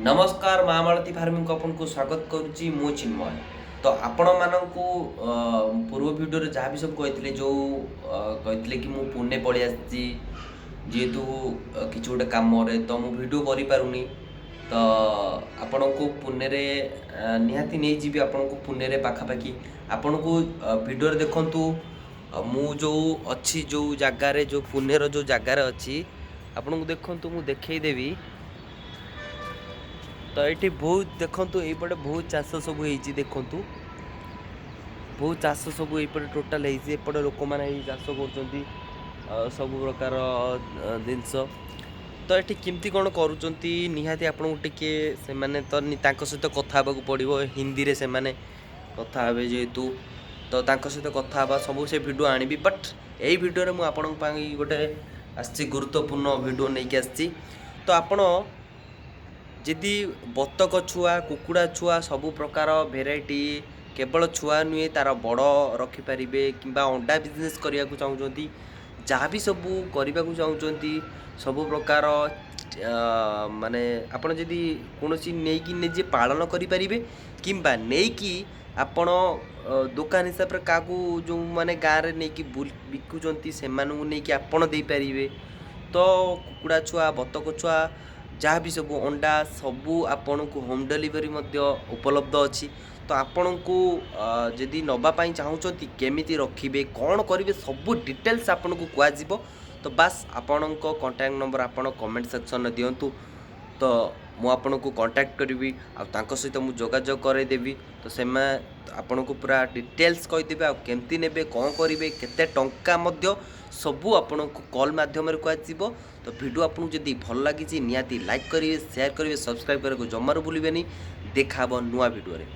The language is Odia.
ନମସ୍କାର, ମା ମାଳତୀ ଫାର୍ମିଂକୁ ଆପଣଙ୍କୁ ସ୍ୱାଗତ କରୁଛି। ମୁଁ ଚିନ୍ମୟ। ତ ଆପଣମାନଙ୍କୁ ପୂର୍ବ ଭିଡ଼ିଓରେ ଯାହା ବି ସବୁ କହିଥିଲି, ଯେଉଁ କହିଥିଲେ କି ମୁଁ ପୁନେ ପଳେଇ ଆସିଛି ଯେହେତୁ କିଛି ଗୋଟେ କାମରେ, ତ ମୁଁ ଭିଡ଼ିଓ କରିପାରୁନି। ତ ଆପଣଙ୍କୁ ପୁନେରେ ନିହାତି ନେଇଯିବି। ଆପଣଙ୍କୁ ପୁନେରେ ପାଖାପାଖି ଆପଣଙ୍କୁ ଭିଡ଼ିଓରେ ଦେଖନ୍ତୁ, ମୁଁ ଯେଉଁ ଅଛି, ଯେଉଁ ଜାଗାରେ, ଯେଉଁ ପୁନେର ଯେଉଁ ଜାଗାରେ ଅଛି, ଆପଣଙ୍କୁ ଦେଖନ୍ତୁ, ମୁଁ ଦେଖେଇଦେବି। ତ ଏଇଠି ବହୁତ ଦେଖନ୍ତୁ, ଏଇପଟେ ବହୁତ ଚାଷ ସବୁ ହେଇଛି। ଦେଖନ୍ତୁ, ବହୁତ ଚାଷ ସବୁ ଏଇପଟେ ଟୋଟାଲ ହେଇଛି। ଏପଟେ ଲୋକମାନେ ଏଇ ଚାଷ କରୁଛନ୍ତି ସବୁ ପ୍ରକାର ଜିନିଷ। ତ ଏଠି କେମିତି କ'ଣ କରୁଛନ୍ତି, ନିହାତି ଆପଣଙ୍କୁ ଟିକେ ସେମାନେ ତ ତାଙ୍କ ସହିତ କଥା ହେବାକୁ ପଡ଼ିବ। ହିନ୍ଦୀରେ ସେମାନେ କଥା ହେବେ ଯେହେତୁ, ତ ତାଙ୍କ ସହିତ କଥା ହେବା ସବୁ ସେ ଭିଡ଼ିଓ ଆଣିବି। ବଟ୍ ଏଇ ଭିଡ଼ିଓରେ ମୁଁ ଆପଣଙ୍କ ପାଇଁ ଗୋଟେ ଆସିଛି, ଗୁରୁତ୍ୱପୂର୍ଣ୍ଣ ଭିଡ଼ିଓ ନେଇକି ଆସିଛି। ତ ଆପଣ ଯଦି ବତକ ଛୁଆ, କୁକୁଡ଼ା ଛୁଆ, ସବୁ ପ୍ରକାର ଭେରାଇଟି, କେବଳ ଛୁଆ ନୁହେଁ, ତା'ର ବଡ଼ ରଖିପାରିବେ, କିମ୍ବା ଅଣ୍ଡା ବିଜନେସ୍ କରିବାକୁ ଚାହୁଁଛନ୍ତି, ଯାହା ବି ସବୁ କରିବାକୁ ଚାହୁଁଛନ୍ତି, ସବୁ ପ୍ରକାର ମାନେ ଆପଣ ଯଦି କୌଣସି ନେଇକି ନିଜେ ପାଳନ କରିପାରିବେ, କିମ୍ବା ନେଇକି ଆପଣ ଦୋକାନ ହିସାବରେ କାହାକୁ, ଯେଉଁମାନେ ଗାଁରେ ନେଇକି ବିକୁଛନ୍ତି, ସେମାନଙ୍କୁ ନେଇକି ଆପଣ ଦେଇପାରିବେ। ତ କୁକୁଡ଼ା ଛୁଆ, ବତକ ଛୁଆ, ଯାହା ବି ସବୁ ଅଣ୍ଡା ସବୁ ଆପଣଙ୍କୁ ହୋମ୍ ଡେଲିଭରି ମଧ୍ୟ ଉପଲବ୍ଧ ଅଛି। ତ ଆପଣଙ୍କୁ ଯଦି ନେବା ପାଇଁ ଚାହୁଁଛନ୍ତି, କେମିତି ରଖିବେ, କ'ଣ କରିବେ, ସବୁ ଡିଟେଲ୍ସ ଆପଣଙ୍କୁ କୁହାଯିବ। ତ ବାସ୍ ଆପଣଙ୍କ କଣ୍ଟାକ୍ଟ ନମ୍ବର ଆପଣ କମେଣ୍ଟ ସେକ୍ସନରେ ଦିଅନ୍ତୁ, ତ ମୁଁ ଆପଣଙ୍କୁ କଣ୍ଟାକ୍ଟ କରିବି ଆଉ ତାଙ୍କ ସହିତ ମୁଁ ଯୋଗାଯୋଗ କରାଇଦେବି। ତ ସେମାନେ ଆପଣଙ୍କୁ ପୁରା ଡିଟେଲ୍ସ କହିଦେବେ ଆଉ କେମିତି ନେବେ, କ'ଣ କରିବେ, କେତେ ଟଙ୍କା ମଧ୍ୟ ସବୁ ଆପଣଙ୍କୁ କଲ୍ ମାଧ୍ୟମରେ କୁହାଯିବ। ତ ଭିଡ଼ିଓ ଆପଣଙ୍କୁ ଯଦି ଭଲ ଲାଗିଛି, ନିହାତି ଲାଇକ୍ କରିବେ, ସେୟାର କରିବେ, ସବସ୍କ୍ରାଇବ୍ କରିବାକୁ ଜମାରୁ ଭୁଲିବେନି। ଦେଖା ହେବ ନୂଆ ଭିଡ଼ିଓରେ।